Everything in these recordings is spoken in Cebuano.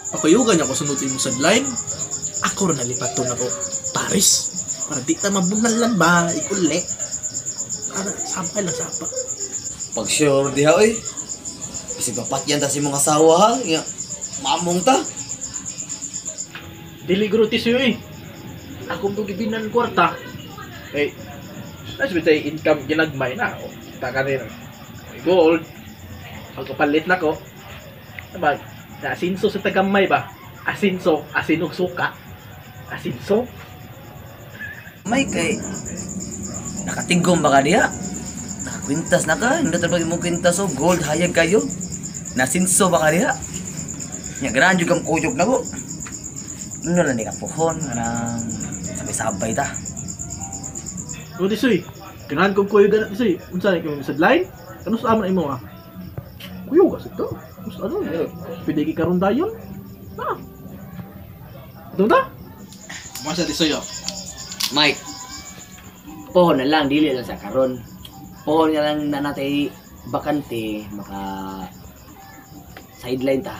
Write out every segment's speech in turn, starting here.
Pakuyugan niya ko sunod imong sideline. Ako ra nalipat to nako Paris. Para di ta mabunalan ba, ikuli. Para sampay lang sapa. Pag sure diha oy. Bisag mapatyan ta sa imong asawa ha. Nga, mamong ta. Dili guro tisoy eh. Akong to gibinan kwarta. Eh, nas bitay income ginagmay na. O, ta ka rin. May gold. Pagkapalit na ko. Diba, naasinso sa tagamay ba? Asinso, asin og suka. Asinso? May kay nakatigom ba ka diha? Nakakwintas na ka, hindi talaga imong kwintas o gold hayag kayo. Nasinso ba ka diha? Nya ganahan jud kang kuyog na ko. Ano lang ni ka pohon kanang sabay-sabay ta. O tisoy, ganahan kong kuyog na tisoy. Unsa na kayong sideline? Ano sa amon imo ah? Kuyog ka to. Gusto ano? Eh, pwede ki karon dayon. Ha? Ito na? Masa tisoy oh. Mike, pohon na lang, dili lang sa karon. Pohon na lang na natay bakante, maka sideline ta.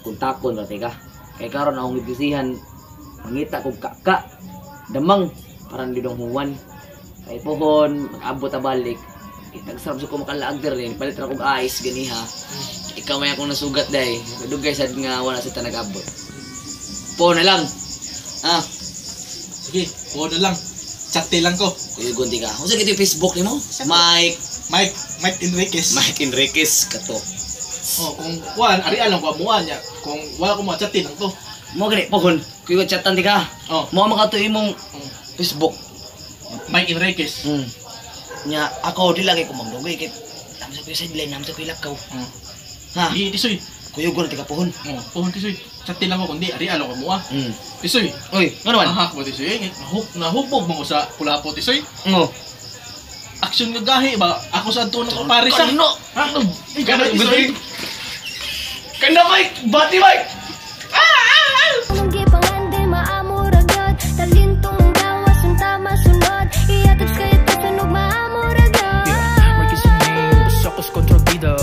Kontakon ra ka. Kay karon akong gibisihan, mangita kog kaka, damang, parang didong huwan. Kay pohon, mag-abot ta balik. Itagsarap sa ko makalaag diri, palit ra kog ice ganiha. Ikaw may akong nasugat day. Dugay sad nga wala sa ta nag-abot. Pohon na lang. Ah, Sige, oo na lang. Chatte lang ko. Kuya Gunti ka. Unsa gid yung Facebook nimo? Mike Mike, Mike Enriquez. Mike Enriquez kato. Oh, kung kuan, ari alam ko amuan niya. Kung wala ko mga chatte lang to. Mo gani pohon. Kuya chatan di ka. Oh, Mo makato imong Facebook. Mike Enriquez. Nya ako di lagi ko magdugay kay nam sa kuya sideline, nam sa kuya lakaw. Ha? Di tisoy. Kuya Gunti ka pohon. Oh, pohon tisoy. Chatte lang ko kundi ari alam ko mua. Tisoy. Oy, ngano man? Ahak mo tisoy. Eh, nahubog mo ko sa Pulapo tisoy. Ngo. Action nga gahi ba? Ako sa adto ko Paris ah. Kano? Ha? Kana tisoy. Kana Mike, bati Mike. Among gipangande maamuragad. Talentong gawas ang tama sunod. Iatag sa ito sunog maamuragad. Yeah, Mike is the name, basta ako's kontrabida.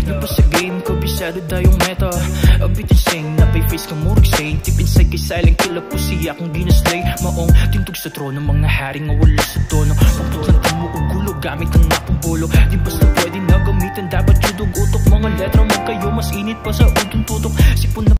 Yung pa sa game ko, bisado tayong meta. A bit insane, napay face ka murag saint. Deep inside kay silent killer, pussy akong ginaslay. Maong tintog sa trono, mga hari nga wala sa tono. Pagpagkanta mo og gulo, gamit ang napong bolo. Di basta pwede na gamitin, dapat judog utok. Mga letra mo kayo, mas init pa sa utong tutok. Sipon na